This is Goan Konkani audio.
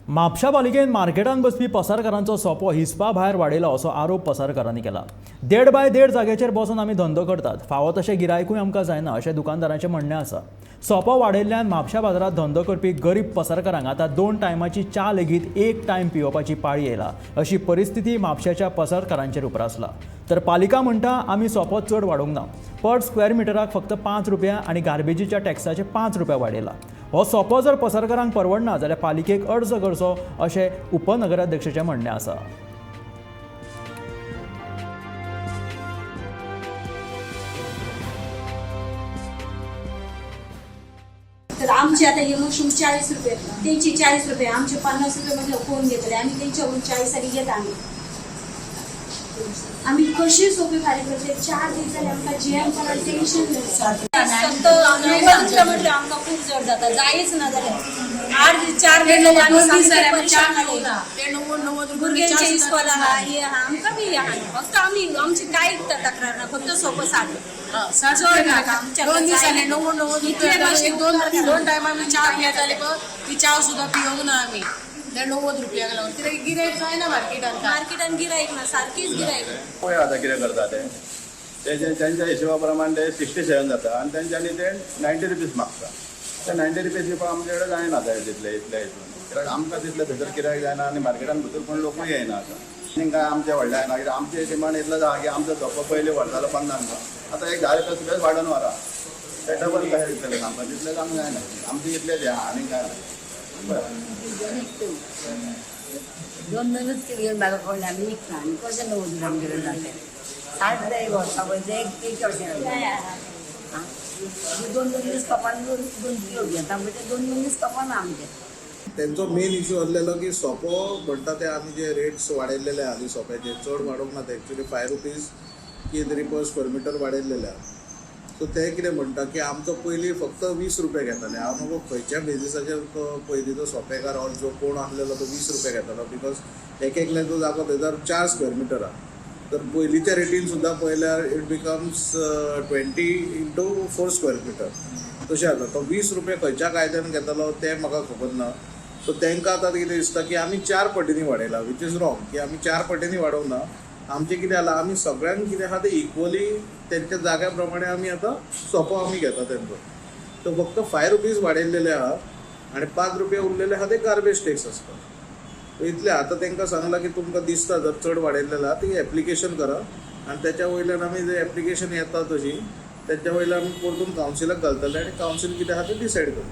म्हापशा पालिकेन मार्केटांत बसपी पसारकारांचो सोपो हिसपा भायर वाडयला असो आरोप पसारकारांनी केला. देड बाय देड जाग्याचेर बसून आमी धंदो करतात, फावो तशें गिरायकूय आमकां जायना अशें दुकानदारांचें म्हणणें आसा. सोपो वाडयल्ल्यान म्हापशा बाजारांत धंदो करपी गरीब पसारकारांक आतां 2 टायमाची च्या लेगीत 1 टायम पिवपाची पाळी येयला अशी परिस्थिती म्हापशाच्या पसारकारांचेर उप्रासला. तर पालिका म्हणटा आमी सोपो चड वाडोवंक ना, पर स्क्वेअर मिटराक फक्त 5 रुपया आनी गार्बेजीच्या टॅक्साचे 5 रुपया वाडयला. हो सोपो जर पसारकारांक परवडना जाल्यार पालिकेक अर्ज करचो अशें उपनगराध्यक्षाचें म्हणणें आसा. तर आमचे आता हे मशरूम 40 रुपये, त्यांची 40 रुपये, आमचे 50 रुपये म्हटलं कोण घेतले? आम्ही त्यांच्याकडून 40 आणि घेत आम्ही. आम्ही कशी सोपी फारीक करते. 4 दीस जाले आमकां जियेवपाक टेन्शन. 90 म्हटलं आमकां खूब जड जाता, जायच ना जाल्यार 8 दीस 4 दीस जाले आमी सामके परेशान जाले. भुरग्यांचे इस्कॉल आहा, हे आहा, आमकां बी आहा. फक्त आमी आमची कांय तक्रार ना, फक्त सोपो 60 चड नाका आमच्या. 2 दिसांनी 99 इतले रुपया. भाशेन दोन टायम आमी च्या पियेताले, पण ती च्या सुद्दां पिवंक ना आमी. ते 90 रुपयाक लागून कित्याक गिरायक जायना मार्केटान. मार्केटान गिरायक ना, सारकीच गिरायक. पळय आतां कितें करता ते तेजे तेंच्या हिशोबा प्रमाण ते 67 जाता आनी तेंच्यांनी ते 90 रुपीज मागता. ते 90 रुपीज दिवपाक आमचे कडेन जायना ते तितले इतले हितून, कित्याक आमकां तितले थंयसर किरायक जायना आनी मार्केटान भितर कोण लोकूय येयना आतां. आनी काय आमचें व्हडलें जायना, कित्याक आमचे डिमांड इतलो आसा की आमचो धोको पयलीं व्हरतालो 50, आतां एक 10 रुपया सुद्दां वाडोवन व्हरा, ते डबल कशें दितले आमकां? तितलें आमकां जायना, आमचें इतलें आहा आनी काय ना. बरें. 2 दोनच किलो घेवन म्हाका कळ्ळें आमी विकता आनी कशें 90 आमगेले जालें. 60 जाय व्हरता पळय ते एक अशें 2 2 दीस कपान 2 किलो घेता पळय ते 2 2 दीस कपाना आमचे. तेंचो मेन इशू आहलेलो की सोपो म्हणटा ते आमी जे रेट्स वाडयल्लेले आहा न्ही सोप्याचे, चड वाडोवंक ना ते, एक्चुली 5 रुपीज कितें तरी पर स्क्वेअर मिटर वाडयल्लेले आहा. सो ते कितें म्हणटा की आमचो पयलीं फक्त 20 रुपया घेताले. हांव न्हू खंयच्या बेजिसाचेर तो पयलींचो सोपेकार ऑर जो कोण आहलेलो तो 20 रुपया घेतालो, because एक एकल्याचो जागो थंयसर 4 स्क्वेअर मिटर आहा. तर पयलींच्या रेटीन सुद्दां पळयल्यार it becomes 20 into 4 square meter तशें जाता. तो 20 रुपया खंयच्या कायद्यान घेतालो तें म्हाका खबर ना. सो तांकां आतां कितें दिसता की आमी 4 पटींनी वाडयला, which is wrong, की आमी 4 पटींनी वाडोवंक ना. आमचें कितें जालां, आमी सगळ्यांक कितें आहा तें इक्वली तेंच्या जाग्या प्रमाणे आमी आतां सोपो आमी घेता तेंचो. सो फक्त 5 रुपीज वाडयल्लेले आहा आनी 5 रुपया उरलेले आहा ते गार्बेज टॅक्स आसता. सो इतलें आतां तांकां सांगलां की तुमकां दिसता जर चड वाडयल्लें आहा ती एप्लिकेशन करा आनी तेच्या वयल्यान आमी जे एप्लिकेशन येता तशी तेच्या वयल्यान आमी परतून कावन्सिलाक घालतले आनी कावन्सील कितें आहा तें डिसायड करतले.